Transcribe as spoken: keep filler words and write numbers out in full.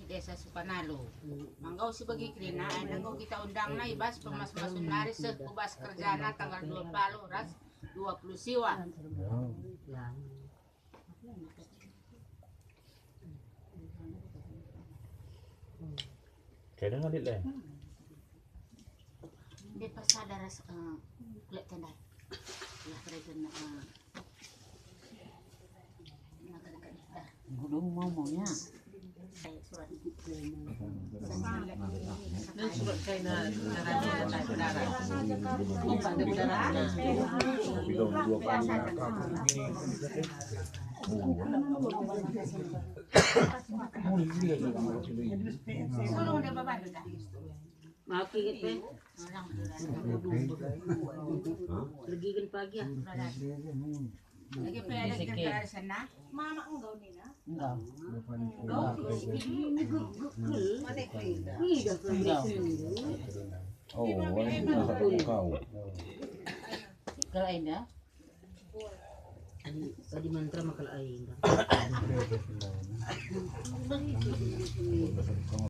Desa Sukanalo. Manggo si bagi kerina, enda enggo kita undangna i bas pemas-masun nari seh ku bas kerjana tanggal dua puluh ras dua puluh siwa. Kena ngadit le. Dia pas sadar ras, eh, kulit tendai. Ya, kerja, eh, Enggo dung mau maunya. Surat kaina caranya tentang darah. Umpat darah. Suruh dia babantu dah. Maaf, inget, eh. Legiken pagi, ah. Lagi pe ada cerita sana. Mama enggau ni, nah. Enggau. Enggau. Ini gekel. Ini dah. Enggau. Oh, ini kau. Kalau ini, ah. Tadi, tadi mantra maka ai.